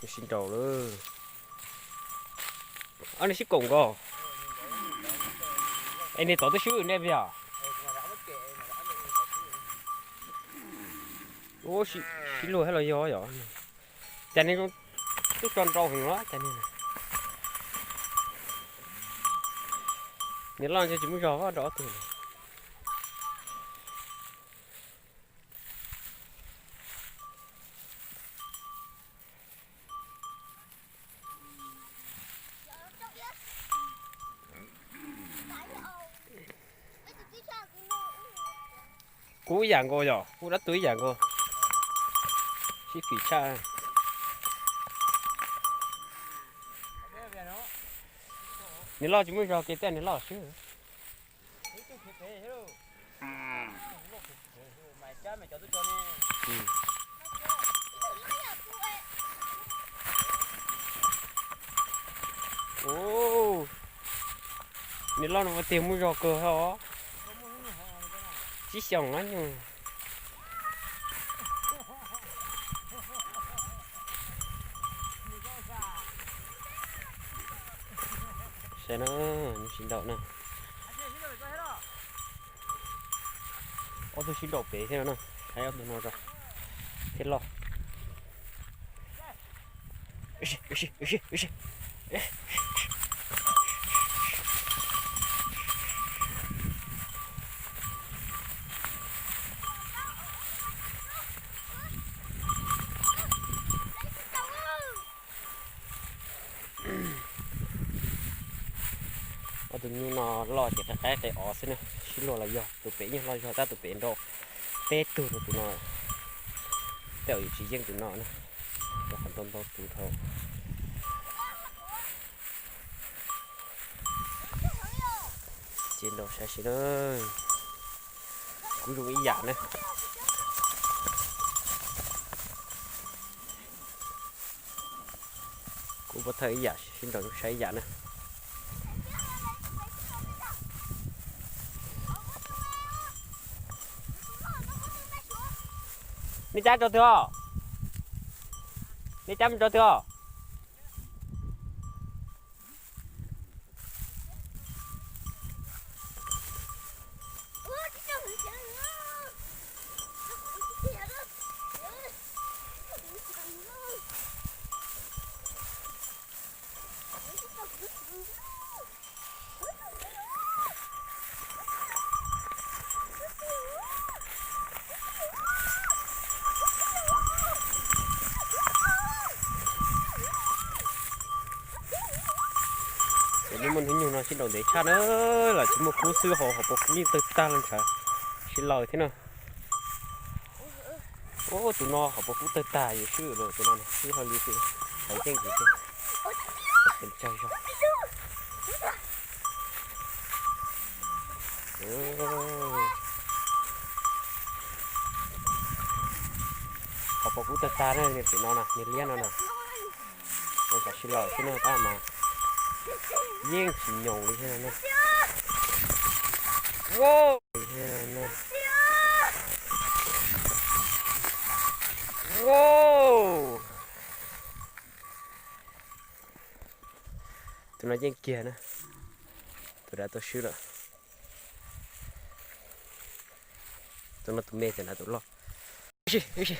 Sib nraus lawm. Ob niag sib koom nkaus. Es niag tod twb swb nej puas yog? Ua sib luag thiab los yog yom. Cas niag zoo tub tso nrau heev los cas niag. Niag loj ntshe tsis muaj zog rau ob tug. Kub ib yam nkaus yom, kub dab tuag ib yam nkaus. Sib phim tshaj. Niag loj tsis muaj zog kiag tej niag loj swb. Niag loj no ua tiag muaj zog kawg os. Tsib xyoos na nyuj. Saib na, sib nraus na. Ob tug sib nraus pem thiab no na, saib ob tug no tso. Thiab loj. Ob tug nyuj no loj ces qe qe qe os xwb na, sib luag los yog tus pem yeej loj zog tab tus pem nrau peb tug rau tus no. Tej zaum yuav tsis yeej tus no na, rau qhov ntau ntau tus dhau. Ces nraus saib seb na. Kuj zoo ib yam na. Kuj pov thawj ib yam, sib nraus zoo saib ib yam na. Nej cab rau twg os? Nej cab mus rau twg os? Ces nej muaj hnub nyoog no sib nraus ntev tshaj na, los tsis muaj kub xwb, hauv hauv paus kub yeej tawg tag los ntshe sib laws thiab na. Ub, tus no hauv paus kub tawg tag yuav swb los tus no sib hlo li xwb, hauv yeej tus xwb. Pes tsawg zog. Hauv paus kub tawg tag na, niag pem no na, niag liab no na. Ua tsam sib laws xwb no tab mas yeej tsis nyoos li thiab no. Tus no yeej kiag na. Tus dab tuaj swb lawm. Tus no tus me, tus no tus loj. Ib si, ib si.